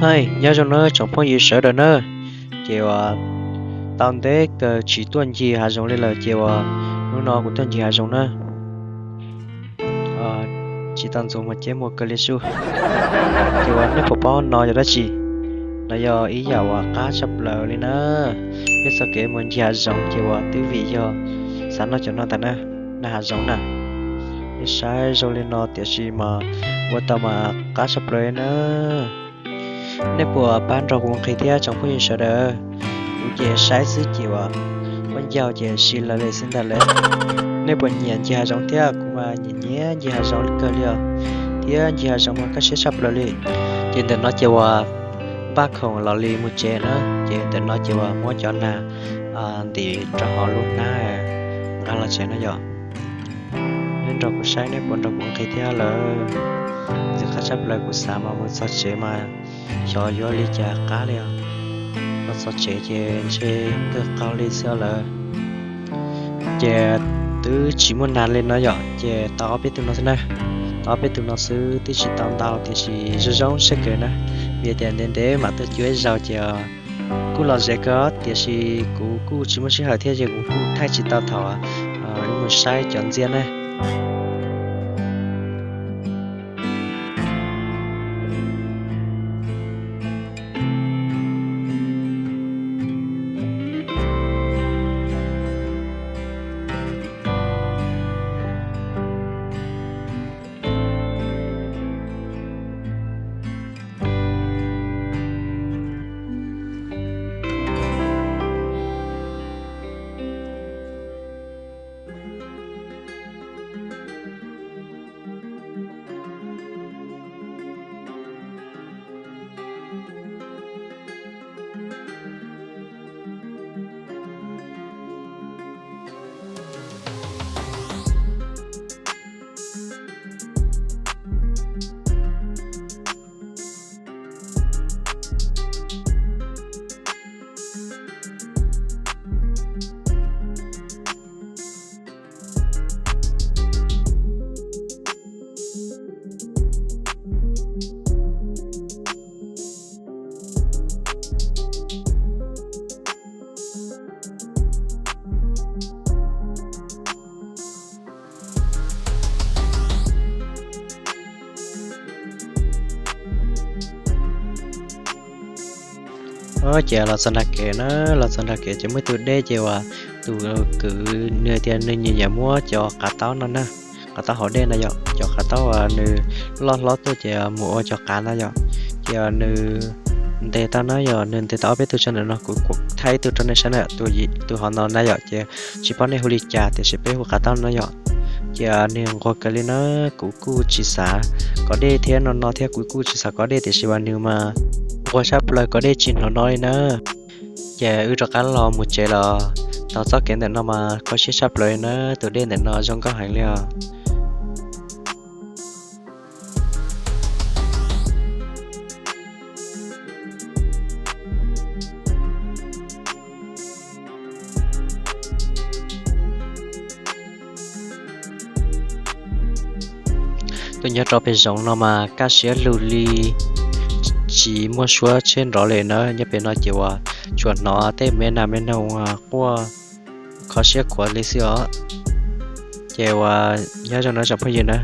Hais, nyob zoo nawb tsoom phooj ywg sawv daws na. Ces uas tau ntev kawg tsis tuaj ncig hav zoov li lawm ces uas hnub no kuv tuaj ncig hav zoov na. Tsis tau ntxuav muag ces muag kawg li sub. Ces uas nej puas paub no yog dab tsi? No yog ib yam uas qab tshaj plaws li na. Peb txoj kev mus ncig hav zoov ces uas twb vim yog xav noj cov no ntag na, noj hav zoov na. Nej saib zoo li no tiam sis mas ua tau mas qab tshaj plaws li na. Nej puas pab nrog kuv nqis thiab tsoom phooj ywg sawv daws? Kuv ces saib xwb ces uas muab ncaug ces si lawv li xwb ntag lawm. Nej puas nyiam ncig hav zoov thiab? Kuv mas nyiam nyiam ncig hav zoov kawg li os, thiab ncig hav zoov mas kaj siab tshaj plaws li. Ces ntawm no ces uas npaj khoom los li mus tsev na, ces ntawm no ces uas muab cov nag ntim rau hauv lub hnab nqa los tsev no yom. Nej nrog kuv saib nej puas nrog kuv nqis thiab lawm. Ntxim qab tshaj plaws kuv xav mas mus txog tsev mas xyov yuav li cas qab li os. Los txog tsev ces ntshe kawg qaug li xwb lawm. Ces twb tsis muaj nag li no yom, ces tau ob peb tug no xwb na. Tau ob peb tug no xwb twb tsis tau ntau tiam sis zoo zoo siab kawg na. Vim tias ntev ntev mam tuaj cuab ib zaug ces kuj los ze kawg tiam sis kuv kuj tsis muaj sij hawm thiab ces kuv kuj thaij tsis tau thaum wb mus saib cov ntxiab na. Ces los txog nram kev na, los txog nram kev ces muaj ib tug dej ces uas tus kwv nws tias nws nyiam nyiam muab cov qav taub no na, qav taub hauv dej na yom, cov qav taub uas nws loj hlob tuaj ces mus ua cov qav na yom. Ces nws ntes tau na yom, nws ntes tau ob peb tug tsawg ntawm no, kuv thaij ib tug rau nej saib na, tus hauv no na yom, ces tsis paub nej hu li cas tiam sis peb hu qav taub no na yom. Ces nws nquag kawg li na, kuv kuj tsis xav kov dej thiab no no thiab kuv kuj tsis xav kov dej tiam sis uas nws mas nquag tshaj plaws kov dej tsis hnov no li na. Ces wb rov qab los mus tsev los tau txoj kev ntawm no mas kho siab tshaj plaws li na, tus dej ntawm no zoo nkauj heev li os. Tuaj nyob rau pem zoov no mas kaj siab lug li, tsis muaj suab tsheb nrov li na. Nyob pem no ces uas tsuas hnov tej me nas me noog quaj kho siab khuav li xwb os. Ces uas nyob zoo na tsoom phooj ywg na,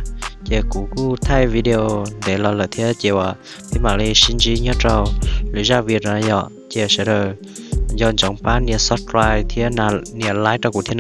ces kuv kuj thaij video ntev los lawm thiab ces uas peb mam li sib ntsib nyob rau lwm zaj video no yom. Ces sawv daws nco ntsoov pab nias subscribe thiab nias like rau kuv thiab.